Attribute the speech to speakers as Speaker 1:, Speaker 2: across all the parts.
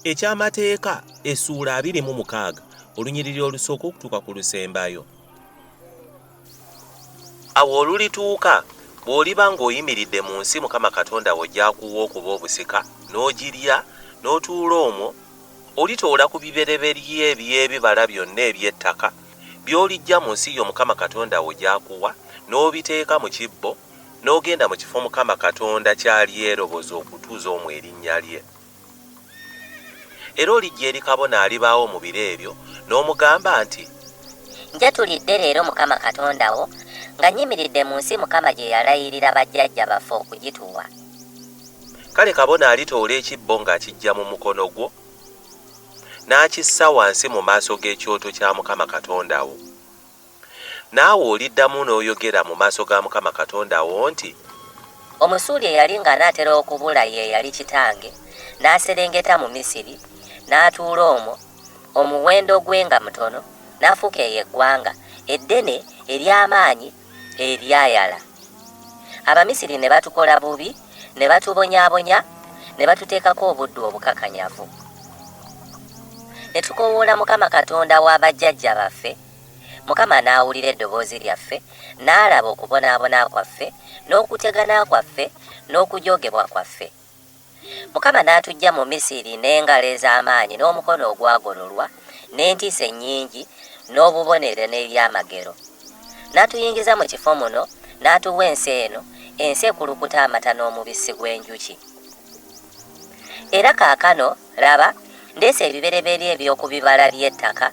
Speaker 1: Eky'Amateeka essuula 26 olunyiriri olusooka okutuuka ku lusembayo. Awo olulituuka, bw'oliba ng'oyimiridde mu nsi Mukama Katonda wo gy'akuwa okuba obusika, n'ogirya, n'otuula omwo, olitoola ku bibereberye eby'ebibala byonna eby'ettaka, by'oliggya mu nsi yo Mukama Katonda wo gy'akuwa, n'obiteeka mu kibbo, n'ogenda mu kifo Mukama Katonda ky'alyeroboza okutuuza omwo erinnya lye. Era olijja eri kabona alibaawo mu biro ebyo, n'omugamba nti.
Speaker 2: Njatulidde leero Mukama Katonda wo, nga nnyimiridde mu nsi Mukama gye yalayirira bajjajja baffe okugituwa.
Speaker 1: Kale kabona alitoola ekibbo ng'akiggya mu mukono gwo, n'akissa wansi mu maaso g'ekyoto kya Mukama Katonda wo. Naawe oliddamu n'oyogera mu maaso ga Mukama Katonda wo nti.
Speaker 2: Omusuuli eyali ng'anaatera okubula ye yali kitange, n'aserengeta mu Misiri, n'atuula omwo, omuwendo gwe nga mutono, n'afuuka eyo eggwanga eddene ery'amaanyi eryayala. Abamisiri ne batukola bubi, ne batubonyaabonya, ne batuteekako obuddu obukakanyavu. Ne tukoowoola Mukama Katonda wa bajjajja baffe, Mukama n'awulira eddoboozi lyaffe, n'alaba okubonaabona kwaffe, n'okutegana kwaffe, n'okujoogebwa kwaffe. Mukama n'atuggya mu Misiri n'engalo ez'amaanyi n'omukono ogwagololwa, n'entiisa ennyingi, n'obubonero n'ebyamagero. N'atuyingiza mu kifo muno, n'atuwa ensi eno, ensi ekulukuta amata n'omubisi gw'enjuki. Era kaakano, laba, ndeese ebibereberye eby'oku bibala by'ettaka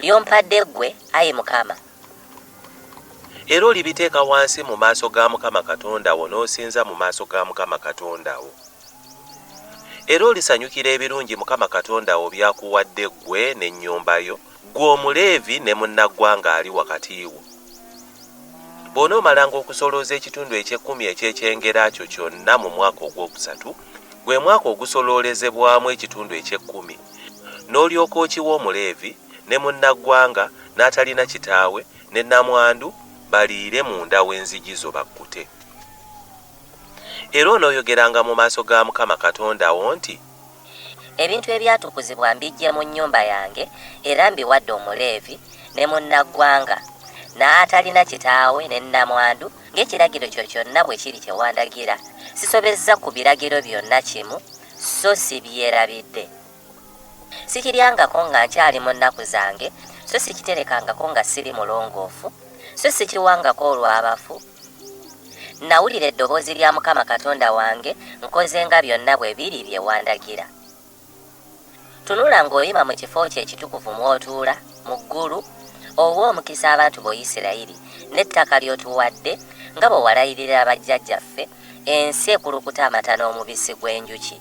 Speaker 2: ly'ompadde ggwe, ayi Mukama.
Speaker 1: Era olibiteeka wansi mu maaso ga Mukama Katonda wo n'osinza mu maaso ga Mukama Katonda wo. Era olisanyukira ebirungi Mukama Katonda wo by'akuwadde ggwe n'ennyumba yo, ggwe Omuleevi ne munnaggwanga ali wakati wo. Bw'onoomalanga okusolooza ekitundu eky'ekkumi eky'ekyengera kyo kyonna mu mwaka ogwokusatu, gwe mwaka ogusoloolezebwamu ekitundu eky'ekkumi, n'olyoka okiwa Omuleevi, ne munnaggwanga, n'atalina kitaawe, ne nnamwandu, baliire munda w'enzigi zo bakkute. Era onooyogeranga mu maaso ga Mukama Katonda wo nti.
Speaker 2: Ebintu ebyatukuzibwa mbiggye mu nnyumba yange era mbiwadde Omuleevi, ne munnaggwanga, n'atalina kitaawe, ne nnamwandu, ng'ekiragiro kyo kyonna bwe kiri kye wandagira, sisobezza ku biragiro byonna kimu, so sibyerabidde. Sikiryangako nga nkyali mu nnaku zange, so sikiterekangako nga siri mulongoofu, so sikiwangako olw'abafu. Nawulira eddoboozi lya Mukama Katonda wange, nkoze nga byonna bwe biri bye wandagira. Tunula ng'oyima mu kifo kyo ekitukuvu mw'otuula, mu ggulu, owe omukisa abantu bo Isirayiri n'ettaka ly'otuwadde, nga bwe walayirira bajjajjaffe, ensi ekulukuta amata n'omubisi gw'enjuki.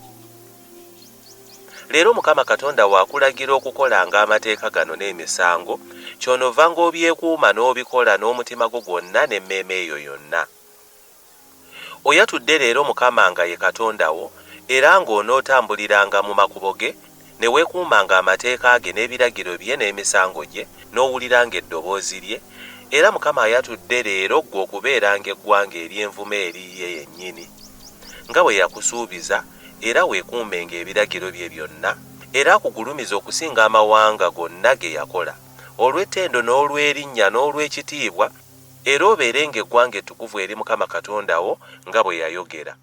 Speaker 1: Leero Mukama Katonda wo akulagira okukolanga amateeka gano n'emisango, kyonovanga obyekuuma n'obikola n'omutima gwo gwonna n'emmeeme yo yonna. Oyatudde leero Mukama nga ye Katonda wo, era ng'onootambuliranga mu makubo ge, ne weekuumanga amateeka ge n'ebiragiro bye n'emisango gye, n'owuliranga eddoboozi lye, era Mukama ayatudde leero ggwe okubeeranga eggwanga ery'envuma eri ye yennyini, nga bwe yakusuubiza, era weekuumenga ebiragiro bye byonna, era akugulumize okusinga amawanga gonna ge yakola, olw'ettendo n'olw'erinnya n'olw'ekitiibwa, era obeerenga eggwanga ettukuvu eri Mukama Katonda wo, nga bwe yayogera.